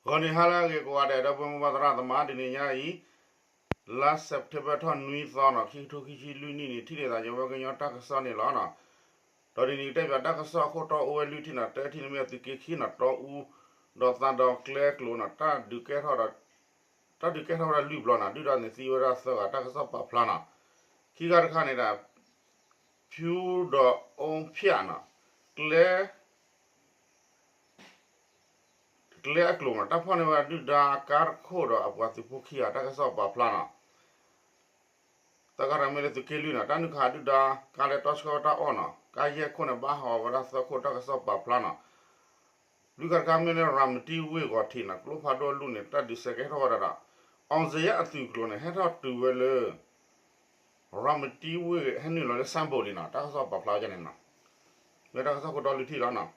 ဂီၤနံၤဟါလၢအဂ့ၤကိးဂၤဒဲး ဒီပုၢ်ဝဲၢ်မိၢ်ပၢ်သရၣ်သမါ တနံၤညါအံၤ လါစဲးပထ့ဘၢၣ်ထီၣ်နွံသီနီၤ ခံကထိခံဆံလွံၢ်နံၣ်န့ၣ် ထံၣ်လိာ်သးယဝဲကညီတၢ်ကစီၣ်န့ၣ်လီၤနီၤ. ဒီးဒ်န့ၣ်ကတဲဘၣ်တၢ်ကစီၣ်အခိၣ်တီအိၣ်ဝဲလွံၢ်ထံၣ်နီၤ တထံၣ်န့ၣ်မ့ၢ်သုးက့ခံနီၤ တီအူ ဒီးသးဒီးကျဲအကျိၤနီၤ တၢ်ဒုးကဲထီၣ်ဒီး တၢ်ဒုးကဲထီၣ်ဝဲဒၣ်လွံၢ်ဘျီနီၤ ဒုၣ်ဒါန့ၣ်သံဝဲဒၣ်သၢဂၤ တၢ်ကစီၣ်ပာ်ဖျါနီၤ. ခံဂၤတခါန့ၣ်ဒၣ် ဖၠူဒီးအူဖၠၣ်နီၤ ကျဲ ကျဲအကျိၤမး တၢ်ဖီၣ်န့ၢ်ဝဲဒၣ်ဒုၣ်ဒါကါတခိၣ်ဒီးအပှၤသုးဖိခံဂၤ တၢ်ကစီၣ်ပာ်ဖျါနီၤ. သၢဂၤတခါမ့ၢ်လၢသုးက့လွံၢ်နီၤ တၢ်နုာ်ခးဒုၣ်ဒါ ကါလဲၤတီဆှၢဝဲတၢ်အီၣ်နီၤ ကါယဲၢ်ခိၣ်န့ၣ် ဘၣ်ဟးဂီၤဝဲဒၣ်သၢခိၣ် တၢ်ကစီၣ်ပာ်ဖျါနီၤ. လွံၢ်ဂၤတခါမ့ၢ်လၢ ရၤမတံဝ့ၢ်ဂီၤထံးနီၤ ကျိဖးဒိၣ်အလွံၢ်န့ၣ် တၢ်ဒုးစဲးကဲထီၣ်ဝဲဒၣ်ဒီး အောင်ဇေယျအသုးကျိၤန့ၣ် ဟဲထီၣ်တုၤဝဲလၢ ရၤမတံဝ့ၢ် ဟဲနုာ်လီၤလၢစၣ်ဘိးလံနီၤ တၢ်ကစီၣ်ပာ်ဖျါဝဲဒၣ်န့ၣ်နီၤ. မ့ၢ်တၢ်ကစီၣ်ခိၣ်တီလွံၢ်ထံၣ်လီၤနီၤ.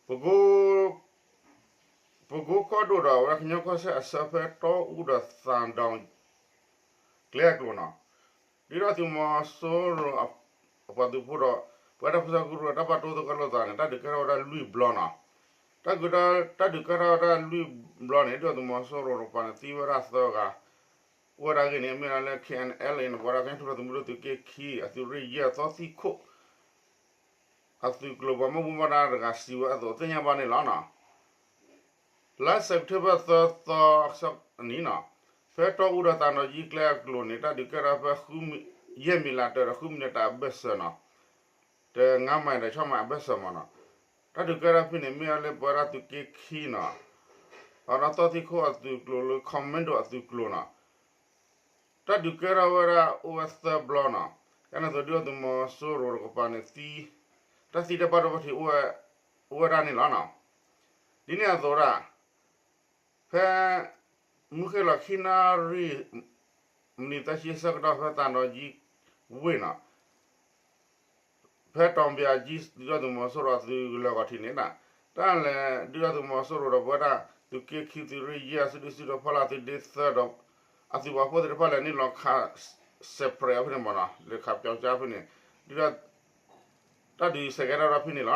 ပကိ ပကိကီၢ်ဒိၣ်ဒီး အဝဲကညီကီၢ်စဲၣ်အဆၢဖဲတီအူဒီးသးဒီး ကျဲအကျိၤနီၤ ဒုၣ်ဒါသုးမီၤစိရိၤ အပှၤသုးဖိဒီး ပဝဲဒၣ်ဖုဆၢကရူၢ်တၢ်ဘၣ်တိသကိးလိာ်သးန့ၣ် တၢ်ဒုးကဲထီၣ်ဝဲဒၣ်လွံၢ်ဘျီနီၤ. တၢ်ဒုးကဲထီၣ်ဝဲဒၣ်လွံၢ်ဘျီန့ၣ် ဒုၣ်ဒါသုးမီၤစိရိၤတကပၤန့ၣ် သံဝဲဒၣ်သၢဂၤ အိၣ်ဝဲဒၣ်အဂ့ၢ်န့ၣ် မ့ၢ်ဒၣ်လၢ KNLA န့ၣ် ပဝဲဒၣ်ကညီထူၣ်ဖျဲးသုးမုၢ်ဒိၣ်သုးက့ခံ အသုးရ့ၣ်ယဲၢ်သီသံခိၣ် အသုးကျိၤပှၤမုၢ်ဘိၣ်ဘၣ်ဒါတဂၤစံးဝဲအသိးသ့ၣ်ညါဘၣ်န့ၣ်လီၤနီၤ. လါစဲးပထ့ဘၢၣ်သၢသီအနံၤနီၤ ဖဲတီအူဒီးသးဒီးယံကျဲအကျိၤန့ၣ် တၢ်ဒုးကဲထီၣ်ဖဲ ယဲၢ်မံၤလးတၢၤဒီးဃုမံၤလးတၢၤအဘၢၣ်စၢၤနီၤ တငါးမိုင်ဒီးခြောက်မိုင်အဘၢၣ်စၢၤမးနီၤ. တၢ်ဒုးကဲထီၣ်ဖဲန့ၣ် မ့ၢ်ဝဲလၢပဝဲဒၣ်သုးက့ခံနီၤ ဒီးသီသံခိၣ်အသုးကျိၤလၢ commando အသုးကျိၤနီၤ တၢ်ဒုးကဲထီၣ်ဝဲဒၣ်အိၣ်ဝဲသၢဘျီနီၤ. ကန့ၣ်အသိးဒုၣ်ဒါသုးမီၤစိရိၤတကပၤန့ၣ်သံ တၢ်သံတၢ်ဘၣ်ဒိဘၣ်ထံး အိၣ်ဝဲဒၣ်န့ၣ်လီၤနီၤ. ဒ်န့ၣ်အသိးဒၣ် ဖဲ မုၢ်ဃ့ၢ်လီၤခံနၣ်ရံၣ် မံးနံးသၢဆံအဆၢကတီၢ် ဖဲသးဒီးယံဝ့ၢ်နီၤ ဖဲတီၤဘံယၤကံ ဒုၣ်ဒါသုးမီၤစိရိၤအသုးကလၢၤဂီၤထံးန့ၣ် တၢ်လဲၤဒုၣ်ဒါသုးမီၤစိရိၤဒီးပဝဲဒၣ် သုးက့ခံသုးရ့ၣ်ယဲၢ် အစုဒုၣ်စုတီၤဖီလာ်သုးဒ့သၢဒီး အသုးပာ်ဖှိၣ်သ့ၣ်တဖၣ်လဲၤနုာ်လီၤခး စဲးပြဲးအဖဲန့ၣ်မးနီၤ လဲၤခးပျီကၠါဖဲန့ၣ် ဒုၣ်ဒါ တၢ်ဒုးစဲးကဲထီၣ်ဝဲဒၣ်ဖဲန့ၣ်လီၤနီၤ.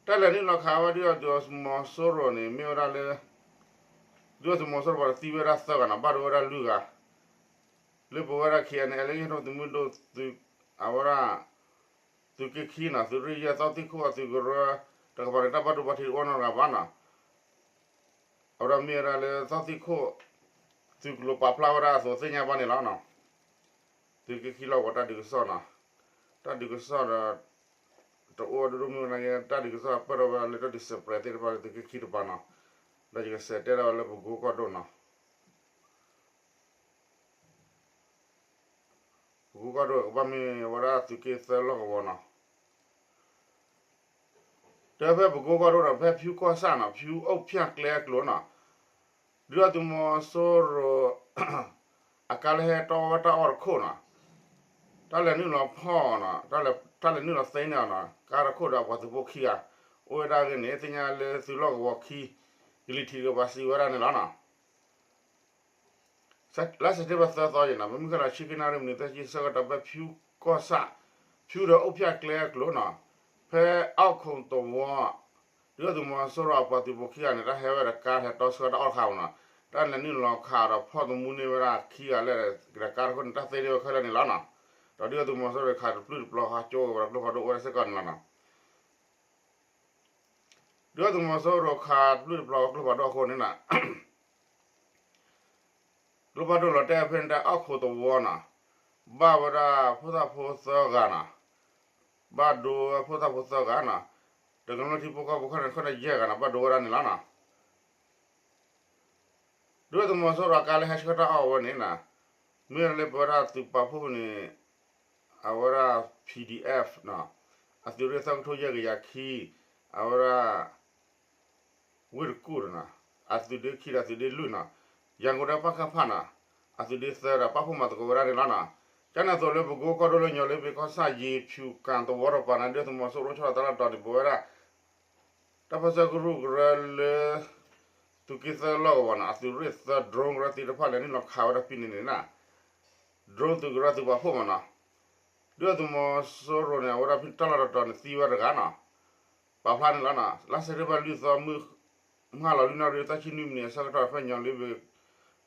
တၢ်လဲၤနုာ်လီၤခးဝဲဒုၣ်ဒါသုးမီၤစိရိၤန့ၣ် မ့ၢ်ဝဲဒၣ်လၢ ဒုၣ်ဒါသုးမီၤစိရိၤပှၤန့ၣ်သံဝဲဒၣ်သၢဂၤနီၤ ဘၣ်ဒိဝဲဒၣ်လွံၢ်ဂၤ လၢပဝဲဒၣ် KNLA ကညီထူၣ်ဖျဲးသုးမုၢ်ဒိၣ်သုး အဝဲဒၣ် သုးက့ခံနီၤ သုးရ့ၣ်ယဲၢ်သီသံခိၣ်အသုးကရၢ တကပၤန့ၣ် တၢ်ဘၣ်ဒိဘၣ်ထံးတအိၣ်နီတဂၤဘၣ်နီၤ. အဝဲဒၣ်မ့ၢ်ဝဲဒၣ်လၢသီသံခိၣ် သုးကျိၤပာ်ဖျါဝဲဒၣ်အသိးသ့ၣ်ညါဘၣ်န့ၣ်လီၤနီၤ. သုးက့ခံလီၢ်ကဝီၤတၢ်ဒုးကစီၣ်နီၤ တၢ်ဒုးကစီၣ်ဒီး တအိၣ်ဒိၣ်ဒိၣ်မုၢ်မုၢ်န့ၣ် တၢ်ဒုးကစီၣ်ပၢၢ်ထီၣ်ဝဲဒၣ်လၢတၢ်ဒုးစဲးပြဲးသ့ၣ်တဖၣ်လၢသုးက့ခံတကပၤနီၤ ဒီးယကစးတဲဒၣ်ဝဲလၢပကိကီၢ်ဒိၣ်နီၤ ပကိကီၢ်ဒိၣ်ကဘၣ်မ့ၢ်ဝဲဒၣ်သုးက့သၢလီၢ်ကဝီၤနီၤ. တဲဖဲပကိကီၢ်ဒိၣ်ဒီး ဖဲဖၠူကီၢ်ဆၣ်နီၤ ဖၠူအိၣ်ဖၠၣ်ကျဲအကျိၤနီၤ ဒုၣ်ဒါသုးမီၤစိရိၤ အကါလၢဟဲတီဝဲတၢ်အီၣ်တခိၣ်နီၤ တၢ်လဲၤနုာ်လီၤဖီၣ်အီၤနီၤ တၢ်လဲၤနုာ်လီၤသ့န့ၢ်အီၤနီၤ ကါတခိၣ်ဒီးအပှၤသုးဖိခံဂၤ အိၣ်ဝဲဒၣ်အဂ့ၢ်န့ၣ် သ့ၣ်ညါလၢသုးလီၢ်ကဝီၤခံ ကလံၤထံးတကပၤစံးဝဲဒၣ်န့ၣ်လီၤနီၤ. လါစဲးပထ့ဘၢၣ်သၢသီယဲၢ်နီၤ မုၢ်ဃ့ၢ်လီၤဆံခံနၣ်ရံၣ်မံးနံးသၢဆံဆၢကတီၢ် ဖဲဖၠူကီၢ်ဆၣ် ဖၠူဒီးအိၣ်ဖၠၣ်ကျဲအကျိၤနီၤ ဖဲအီၣ်ခိၣ်သဝီ ဒုၣ်ဒါသုးမီၤစိရိၤအပှၤသုးဖိခံဂၤန့ၣ် တၢ်ဟဲဝဲဒီးကါဟဲတီဆှၢတၢ်အီၣ်တခါမးနီၤ တၢ်လဲၤနုာ်လီၤခးဒီးဖီၣ်သမူန့ၢ်ဝဲဒၣ်ခံဂၤလၢာ်ဒီးကါတခိၣ်န့ၣ် တၢ်သ့န့ၢ်ဝဲခဲလၢာ်န့ၣ်လီၤနီၤ. ဒီးဒုၣ်ဒါသုးမီၤစိရိၤခးတပျုၢ်တပျီၤဟးကၠိဝဲဒီးကျိဖးဒိၣ်အိၣ်ဝဲဒၣ်စ့ၢ်ကီးန့ၣ်လီၤနီၤ. ဒုၣ်ဒါသုးမီၤစိရိၤခးတပျုၢ်တပျီၤဝဲကျိဖးဒိၣ်အဃိန့ၣ်နီၤ ကျိဖးဒိၣ်လီၤတဲာ်ဖဲန့ၣ် တၢ်အီၣ်ခိၣ်သဝီနီၤ ဘၣ်ဝဲဒၣ်ဖိသၣ်ဖိသၢဂၤနီၤ ဘၣ်ဒိဝဲဖိသၣ်ဖိသၢဂၤနီၤ တကနူထံဖိကီၢ်ဖိခဲလၢာ်န့ၣ် ယဲၢ်ဂၤနီၤ ဘၣ်ဒိဝဲဒၣ်န့ၣ်လီၤနီၤ. ဒုၣ်ဒါသုးမီၤစိရိၤအကါလၢဟဲဆှၢတၢ်အီၣ်ဝဲန့ၣ်နီၤ မ့ၢ်လၢပဝဲဒၣ်သုးပာ်ဖှိၣ်န့ၣ် အဝဲဒၣ် PDF နီၤ အသုးရ့ၣ်သၢကထိယဲၢ်ကယၤခံ အဝဲဒၣ် ဝ့ၢ်တကူၣ်နီၤ အသုးဒ့ခံဒီးအသုးဒ့လွံၢ်နီၤ ယၤကိၤဒဲးပၣ်ကၣ်ဖၣ်နီၤ အသုးဒ့သၢဒီးပာ်ဖှိၣ်မၤသကိးဝဲဒၣ်န့ၣ်လီၤနီၤ. ကန့ၣ်အသိးလၢပကိကီၢ်ဒိၣ်လၢညီလၢဘ့ကီၢ်ဆၣ်ယံၤ ဖၠူကၣ်သဝီတကပၤန့ၣ် ဒုၣ်ဒါသုးမီၤစိရိၤအိၣ်ဆီလီၤသးလီၤတီၤန့ၣ် ပဝဲဒၣ် တၢ်ပၢဆှၢကရူၢ်ကရၢလၢ သုးက့သၢလီၢ်ကဝီၤနီၤ အသုးရ့ၣ်သၢ drone ကရၢသ့ၣ်တဖၣ်လဲၤနုာ်လီၤခးဝဲဒၣ်ဖဲန့ၣ်န့ၣ်နီၤ. drone သုးကရၢသုးပာ်ဖှိၣ်မးနီၤ, ဒုၣ်ဒါသုးမီၤစိရိၤန့ၣ် အဝဲဒၣ်ဖဲတၢ်လီၢ်တတီၤန့ၣ် သံဝဲတဂၤနီၤ, ပာ်ဖျါန့ၣ်လီၤနီၤ. လါစဲးပထ့ဘၢၣ်လွံၢ်သီ မုၢ်ဟါလီၤလွံၢ်နၣ်ရံၣ်သၢဆံနွံမံးနံးအဆၢကတီၢ် ဖဲညီလ့ဘ့ၣ်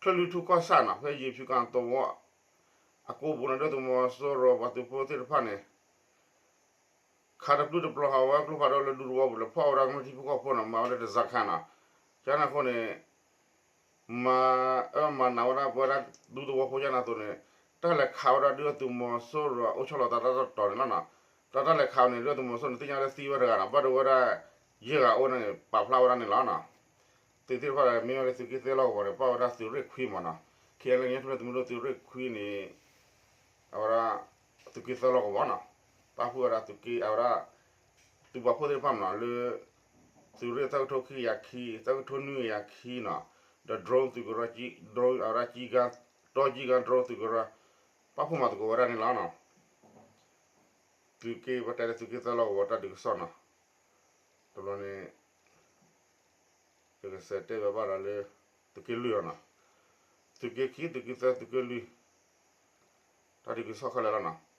ချၢၣ်လွံၢ်ထူၣ်ကီၢ်ဆၣ်နီၤ, ဖဲယ့ၤဖၠူကၣ်သဝီအကိပူၤန့ၣ် ဒုၣ်ဒါသုးမီၤစိရိၤပှၤသုးဖိသ့ၣ်တဖၣ်န့ၣ် ခးတပျုၢ်တပျီၤဟးဝဲကျိဖးဒိၣ်လၢဒူသဝီပူၤ လဲၤဖီၣ်ဝဲဒၣ်ကမျၢၢ်ထံဖိကီၢ်ဖိန့ၣ် မၤဝဲဒၣ်တစခါနီၤ. ကန့ၣ်အဃိန့ၣ် မၤအၢမၤနးဝဲဒၣ်ပဝဲဒၣ်ဒူသဝီဖိ ကန့ၣ်အသိးန့ၣ် တၢ်လဲၤခးဝဲဒၣ်ဒုၣ်ဒါသုးမီၤစိရိၤအအိၣ်ဆီလီၤသးတၢ်လီၢ်တတီၤန့ၣ်လီၤနီၤ. တၢ်တၢ်လဲၤခးန့ၣ် ဒုၣ်ဒါသုးမီၤစိရိၤန့ၣ် သ့ၣ်ညါလၢသံဝဲတဂၤနီၤ, ဘၣ်ဒိဝဲဒၣ် ယဲၢ်ဂၤအိၣ်န့ၣ် ပာ်ဖျါဝဲဒၣ်န့ၣ်လီၤနီၤ. သုးသ့ၣ်တဖၣ်မ့ၢ်ဝဲလၢသုးက့သၢလီၢ်ကဝီၤန့ၣ် ပာ်ဝဲဒၣ်သုးရ့ၣ်ခွံမးနီၤ, ခံလၢညါထူၣ်ဖျဲးသုးမုၢ်ဒိၣ်သုးရ့ၣ်ခွံန့ၣ် အဝဲဒၣ် သုးက့သၢလီၢ်ကဝီၤနီၤ, ပာ်ဖှိၣ်ဝဲဒၣ်သုးက့အဝဲဒၣ် သုးပာ်ဖှိၣ်သ့ၣ်တဖၣ်မးနီၤ လၢ သုးရ့ၣ်သၢကထိခံကယၤခံ သၢကထိနွံကယၤခံနီၤ, ဒီး drone သုးကရၢ drone အဝဲဒၣ် ကၠံကါ တီကၠံကါ drone သုးကရၢ ပာ်ဖှိၣ်မၤသကိးဝဲဒၣ်န့ၣ်လီၤနီၤ. သုးက့ ပတဲလၢသုးက့သၢလီၢ်ကဝီၤတၢ်ဒုးကစီၣ်နီၤ, တဘျီန့ၣ် ယကစးတဲဘၣ်ဘၣ်ဒီးလၢ သုးက့လွံၢ်အီၤနီၤ, သုးက့ခံ သုးက့သၢ သုးက့လွံၢ် တၢ်ဒုးကစီၣ်ခဲလၢာ်လီၤနီၤ.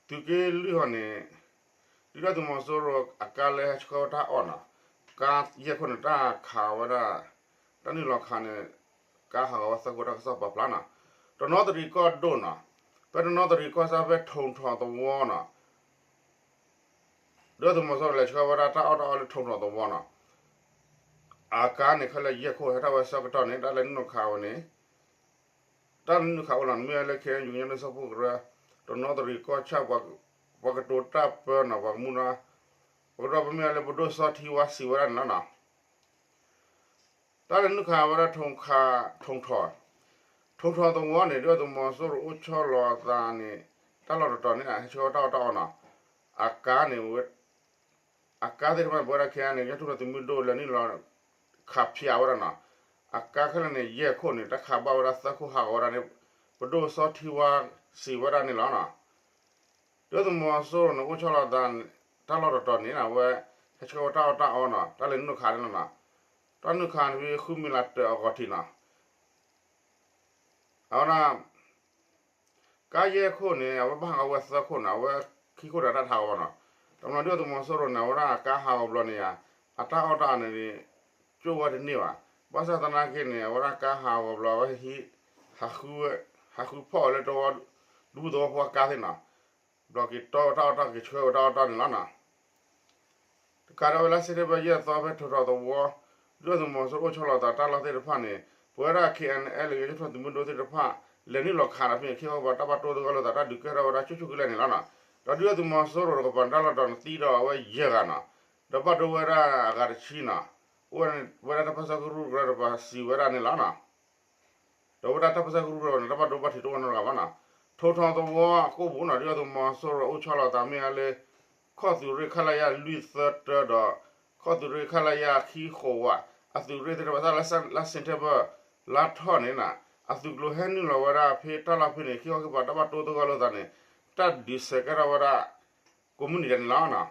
သုးက့လွံၢ်အီၤန့ၣ် ဒုၣ်ဒါသုးမီၤစိရိၤအကါလၢဟဲဆှၢဝဲတၢ်အီၣ်နီၤ, ကါယဲၢ်ခိၣ်န့ၣ် တၢ်ခးဝဲဒၣ် တၢ်နုာ်လီၤခးန့ၣ် ကါဟးဂီၤဝဲသၢခိၣ် တၢ်ကစီၣ်ပာ်ဖျါနီၤ. တနီသရံၣ်ကီၢ်ဒိၣ်နီၤ, ဖဲတနီသရံၣ်ကီၢ်ဆၣ်ဖဲထိၣ်ထီၣ်သဝီနီၤ ဒုၣ်ဒါသုးမီၤစိရိၤလဲၤဆှၢဝဲဒၣ်တၢ်အီၣ်တၢ်အီလၢထိၣ်ထီၣ်သဝီနီၤ, အကါန့ၣ်ခဲလၢာ်ယဲၢ်ခိၣ် ဟဲထီၣ်ဝဲဆၢကတီၢ်န့ၣ် တၢ်လဲၤနုာ်လီၤခးဝဲန့ၣ် တၢ်လဲၤနုာ်လီၤခးအိၣ်လီၤန့ၣ် မ့ၢ်ဝဲလၢ ခ့ၣ်အဲၣ်ယူၣ် ကညီဒီကလုာ်စၢဖှိၣ်ကရၢ တနီသရံၣ်ကီၢ်ဆၣ် ပှၤကတိၤတၢ်ပၢနီၤ ပှၤကမူနီၤ ပှၤကတိၤပၢမ့ၢ်ဝဲလၢပဒိၣ်စီထံဝါစံးဝဲဒၣ်န့ၣ်လီၤနီၤ. တၢ်လဲၤနုာ်ခးဝဲဒၣ်ထိၣ်ထီၣ်, ထိၣ်ထီၣ်သဝီန့ၣ် ဒုၣ်ဒါသုးမီၤစိရိၤအိၣ်ဆီလီၤအသးန့ၣ် တၢ်လီၢ်တတီၤန့ၣ် ဟဲဆှၢဝဲတၢ်အီၣ်တၢ်အီနီၤ, အကါန့ၣ် အကါသ့ၣ်တဖၣ်န့ၣ် ပဝဲဒၣ်ခဲအံၤန့ၣ် ကညီထူၣ်ဖျဲးသုးမုၢ်ဒိၣ်လဲၤနုာ်လီၤခးဖျိဝဲဒၣ်နီၤ, အကါခဲလၢာ်န့ၣ် ယဲၢ်ခိၣ်န့ၣ် တၢ်ခးဘၣ်ဝဲဒၣ်သၢခိၣ်ဟးဂီၤဝဲဒၣ်န့ၣ် ပဒိၣ်စီထံဝါစံးဝဲဒၣ်န့ၣ်လီၤနီၤ. ဒုၣ်ဒါသုးမီၤစိရိၤန့ၣ် အိၣ်ဆီလီၤသး တၢ်လီၢ်တတီၤန့ၣ် အဝဲ ဟဲဆှၢဝဲတၢ်အီၣ်တၢ်အီနီၤ တၢ်လဲၤနုာ်ခးန့ၣ်လီၤနီၤ. တၢ်နုာ်ခးန့ၣ် ဖဲဃုမံၤလၢ်တၢၢ်အဂီၢ်ထံးနီၤ အဝဲဒၣ် ကါယဲၢ်ခိၣ်န့ၣ် အဝဲဘၣ်ဟးဂီၤဝဲသၢခိၣ်နီၤ အဝဲခံခိၣ်တၢ်တၢ်ထးဂီၤနီၤ. တဘျီဒုၣ်ဒါသုးမီၤစိရိၤန့ၣ် အဝဲဒၣ်အကါဟးဂီၤဘျီန့ၣ်ဧါ အတၢ်အီၣ်တၢ်အီန့ၣ် ကၠိၣ်ဝဲတန့ၢ်ဘၣ်. ဘၣ်ဆၣ်သနာ်က့န့ၣ် အဝဲဒၣ်ကါဟးဂီၤဘျီ အဝဲ ဟးဃုဖီၣ်ဝဲလၢတဝီ ဒူသဝီဖိအကါသ့ၣ်နီၤ ဘျီက့ၤတီဝဲတၢ်အီၣ်တၢ်က့ၤဆှၢဝဲတၢ်အီၣ်တၢ်န့ၣ်လီၤနီၤ. တကးဒံးဝဲလါစဲးပထ့ဘၢၣ်ယဲၢ်သီ ဖဲထိၣ်ထီၣ်သဝီဒုၣ်ဒါသုးမီၤစိရိၤအိၣ်ဆီလီၤသးတၢ်လီၢ်သ့ၣ်တဖၣ်န့ၣ် ပဝဲဒၣ် ခ့ၣ်အဲၣ်ယူၣ် ကညီထူၣ်ဖျဲးသုးမုၢ်ဒိၣ်သ့ၣ်တဖၣ် လဲၤနုာ်လီၤခးဒီးဖဲန့ၣ် ခ့ၣ်ဟီၣ်ကပၤတၢ်ဘၣ်တိၢ်သဂၢၢ်လိာ်သးတၢ်ဒုးကဲထီၣ်ဝဲဒၣ်ဆူၣ်ဆူၣ်ကလဲာ်န့ၣ်လီၤနီၤ. ဒီးဒုၣ်ဒါသုးမီၤစိရိၤတကပၤတၢ်လီၢ်တတီၤန့ၣ်သံဒီးအဝဲယဲၢ်ဂၤနီၤ. ဒီးဘၣ်ဒိဝဲဒၣ်အဂၤတဆံနီၤ အိၣ်ဝဲဒၣ်တၢ်ပၢဆှၢကရူၢ်ကရၢတကပၤစံးဝဲဒၣ်န့ၣ်လီၤနီၤ. ဒီးဝဲဒၣ်တၢ်ပၢဆှၢကရူၢ်ကရၢန့ၣ် တၢ်ဘၣ်ဒိဘၣ်ထံးတအိၣ်နီတဂၤဘၣ်နီၤ. ထိၣ်ထီၣ်သဝီအကိပူၤနီၤ ဒုၣ်ဒါသုးမီၤစိရိၤအိၣ်ဆီလီၤသးမ့ၢ်ဝဲလၢ ခီၣ်သုးရ့ၣ် ခလရ လွံၢ်သၢတၢဒီး ခီၣ်သုးရ့ၣ် ခလရ ခံဃိးဝး အသုးရ့ၣ်သ့ၣ်တဖၣ် တၢ်လၢစဲးပထ့ဘၢၣ် လါထီၣ်န့ၣ်နီၤ အသုးကျိၤဟဲနုာ်လီၤဝဲဒၣ်ဖဲတၢ်လီၢ်ဖဲန့ၣ် ခ့ၣ်ဟီၣ်ကပၤတၢ်ဘၣ်တိၢ်သဂၢၢ်လိာ်သးန့ၣ် တၢ်ဒုးဆဲးကဲထီၣ်ဝဲဒၣ် ကိးမုၢ်နံၤဒဲးန့ၣ်လီၤနီၤ.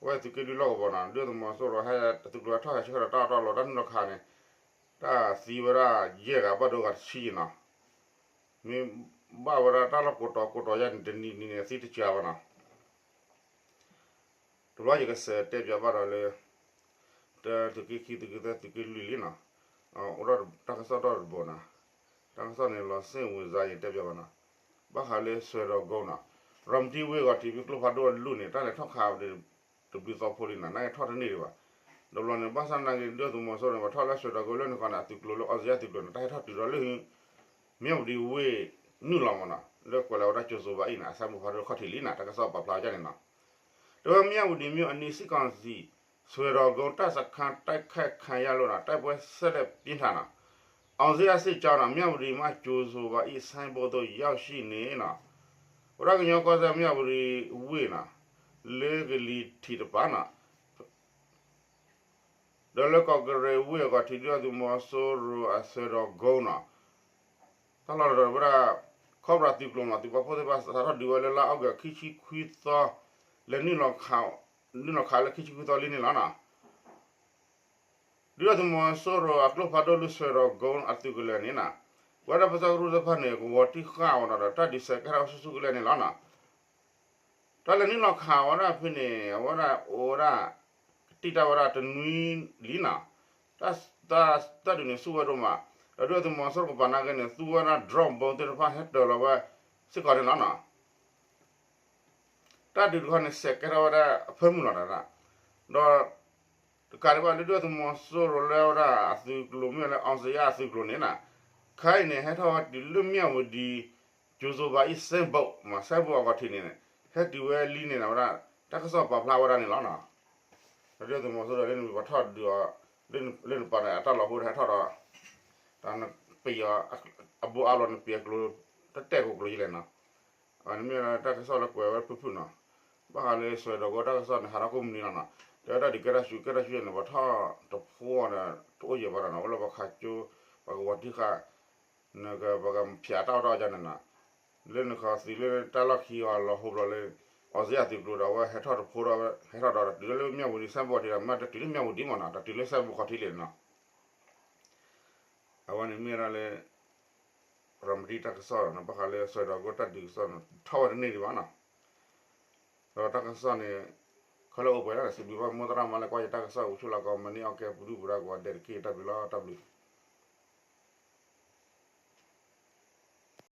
အဝဲသုးက့လွံၢ်လီၢ်ကဝီၤနီၤ ဒုၣ်ဒါသုးမီၤစိရိၤဟဲ အသုးကျိၤဟဲထီၣ်ဟဲဆှၢဒီးတၢ်အီၣ်တၢ်အီလီၤ တၢ်နုာ်လီၤခးန့ၣ် တၢ်သံဝဲဒၣ်ယဲၢ်ဂၤ ဘၣ်ဒိဂၤတဆံနီၤ. မ့ၢ်ဘၣ်ဝဲဒၣ်တၢ်လီၢ်ကိးတီၤကိးတီၤယါန့ၣ် တနံၤနံၤန့ၣ် သံတစှၤဘၣ်နီၤ. တဘျီယကစးတဲပၠးဘၣ်ဒီးလၢ တၢ်သုးက့ခံ သုးက့သၢ သုးက့လွံၢ်လံနီၤ. အိၣ်ဒီးတၢ်ကစီၣ်ဒီတဘိနီၤ. တၢ်ကစီၣ်န့ၣ် လီၤစ့ၣ်ဝံၤစါယတဲပၠးဘၣ်နီၤ. ဘၣ်ဃးလၢစွဲဒီးကိနီၤ ရၤမတံဝ့ၢ်ဂီၤထံး ဖဲကျိဖးဒိၣ်အလူၢ်န့ၣ် တၢ်လဲၤထီၣ်ခး တဘျုးသီဖိလံနီၤ နာ်က့ထီၣ်တန့ၢ်ဒံးဘၣ်. တဘျီန့ၣ် ဘၣ်ဆၣ်နာ်က့ ဒုၣ်ဒါသုးမီၤစိရိၤန့ၣ် ပှၤထီၣ်လၢစွဲဒီးကိလၢနခီန့ၣ် အသုးကျိၤလၢ အီစ့ၣ်အသုးကျိၤန့ၣ် တၢ်ဟဲထီၣ်တုၤဒီးလၢ မၠၣ်ဝတံၤဝ့ၢ်နုာ်လီၤမးနီၤ လၢကွဲးလီၤဝဲဒၣ်ကၠိၤစိၤဘးအံၤန့ၣ် အဆၢမုၢ်ဖးဒိၣ်ခီၣ်ထံးလံနီၤ တၢ်ကစီၣ်ပာ်ဖျါဝဲဒ်န့ၣ်နီၤ. တဲဝဲ မြဝတီမြို့အနီး စစ်ကောင်စီ စွယ်တော်ကုန်း တပ်စခန်း တိုက်ခိုက်ခံရလို့နီၤ တိုက်ပွဲဆက်လက်ပြင်းထန်နီၤ အောင်ဇေယျစစ်ကြောင်းနီၤ မြဝတီမှ ကြိုဆိုပါ၏ ဆိုင်းဘုတ်သို့ ရောက်ရှိနေနီၤ ဝဲဒၣ်ကညီကီၢ်စဲၣ် မြဝတီဝ့ၢ်နီၤ လၢကလံၤထံးတပၤနီၤ ဒီးလၢကီၢ်ကရ့ၣ်ဝ့ၢ်အဂီၢ်ထံး ဒုၣ်ဒါသုးမီၤစိရိၤအစွဲဒီးကိနီၤ တၢ်လီၢ်တတီၤဝဲဒၣ် ခီၣ်ပြၢသုးကျိၤမး သုးပာ်ဖှိၣ်သ့ၣ်တဖၣ်စးထီၣ်ဒုးဝဲလၢလါအီကူးခံဆံခွံသီ လဲၤနုာ်လီၤခးလၢခံဆံခွံသီလံန့ၣ်လီၤနီၤ. ဒုၣ်ဒါသုးမီၤစိရိၤအကျိဖးဒိၣ်လၢစွဲဒီးကိအသုးကလၢၤန့ၣ်နီၤ, ဝဲဒၣ်ပၢဆှၢကရူၢ်သ့ၣ်တဖၣ်န့ၣ် ကဝီၤတံၢ်ဃာ်ဝဲဒီး တၢ်ဒုးဆဲးကဲထီၣ်ဆူၣ်ဆူၣ်ကလဲာ်န့ၣ်လီၤနီၤ. တၢ်လဲၤနုာ်လီၤခးဝဲဒၣ်ဖဲန့ၣ် အဝဲဒၣ်အိၣ်ဝဲဒၣ် ကတံၢ်တၢ်ဝဲဒၣ်တနွံလံနီၤ. တၢ် တၢ်ဒုးန့ၣ်ဆူၣ်ဝဲဒိၣ်မး, ဒီးဒုၣ်ဒါသုးမီၤစိရိၤကပၤနာ်က့န့ၣ် သူဝဲဒၣ် drone bomb သ့ၣ်တဖၣ်ဟဲတၢၤလီၤဝဲစ့ၢ်ကီးန့ၣ်လီၤနီၤ. တၢ်ဒုးတခီန့ၣ် ဆဲးကဲထီၣ်ဝဲဒၣ်အဖၢမုၢ်လီၤဒီး ဒီး တကးဒံးဘၣ်လၢဒုၣ်ဒါသုးမီၤစိရိၤလၢဝဲဒၣ်အသုးကျိၤမ့ၢ်လၢ အောင်ဇေယျ အသုးကျိၤန့ၣ်နီၤ, ခဲအံၤန့ၣ် ဟဲထီၣ်ဝဲတုၤလၢမၠၣ်ဝတံၤ ကၠိၤစိၤဘးအံၣ် စဲဘိး မး စဲဘိးအဂီၤထံးန့ၣ် ဟဲတုၤဝဲလံန့ၣ်ဝဲဒၣ် တၢ်ကစီၣ်ပာ်ဖျါဝဲဒၣ်န့ၣ်လီၤနီၤ. ဒုၣ်ဒါသုးမီၤစိရိၤလၢနပထီၣ်ဒုးအီၤ လၢနပၤန့ၣ် အတၢ်လီၤဟိဟဲထီၣ်ဒီး တၢ်နပံၤအီၤ အဘိအါလီၤနပံၤအကျိၤ တတဲာ်ကိးကျိၤယလဲၣ်နီၤ. အန့ၣ်မ့ၢ်တၢ်ကစီၣ်လၢကွဲးဝဲဖုၣ်ဖုၣ်နီၤ. ဘၣ်ဃးလၢစွဲဒီးကိတၢ်ကစီၣ်န့ၣ် ဟးထီၣ်ကိးမုၢ်နံၤလီၤနီၤ. တဲဝဲတၢ်ဒုးကဲထီၣ်ဆူၣ် ကဲထီၣ်ဆူၣ်န့ၣ် ပှၤထီၣ်တဖိဒီး တအိၣ်ယဲၢ်ဘၣ်ဒီးနီၤ, အိၣ်လၢပှၤခးကၠိ ပှၤကဝီၤတံၢ်ဃာ် နက ပှၤကဖၠးတၢ်အီၣ်တၢ်အီကန့ၣ်နီၤ. လၢနခီသံးလၢတၢ်လီၢ်ခံအီၤလီၤဟိဘျီလၢ အောင်ဇေယျ အသုးကျိၤဒီး အဝဲဟဲထီၣ်တဖိဒီး ဟဲထီၣ်ဒီးတတုၤလၢမၠၣ်ဝတံၤ စဲဘိးထံးဒီး မ့ၢ်တတုၤလၢမၠၣ်ဝတံၤမးနီၤ, တတုၤလၢစဲဘိးခီထံးလံနီၤ. အဝဲန့ၣ်မ့ၢ်ဝဲဒၣ်လၢ ရၤမတံတၢ်ကစီၣ်နီၤ, ဘၣ်ဃးလၢစွဲဒီးကိတၢ်ဒုးကစီၣ်နီၤ ထီၣ်ဝဲတန့ၢ်ဒံးဘၣ်နီၤ. ဒီးတၢ်ကစီၣ်န့ၣ် ခီလၢအိၣ်ပှဲၤဒၣ်ဒီး စံးဘျုးဘၣ်မိၢ်သရၣ်မါလၢကွၢ်ယတၢ်ကစီၣ် ဝံၤဆူၣ်လၢကီး မၤန့ၢ်အီၣ်ကဲ ပဒုၣ်ပဒါကိးဂၤဒဲးတက့ၢ်. တၢ်ဘျုးလီၤ, တၢ်ဘျုး.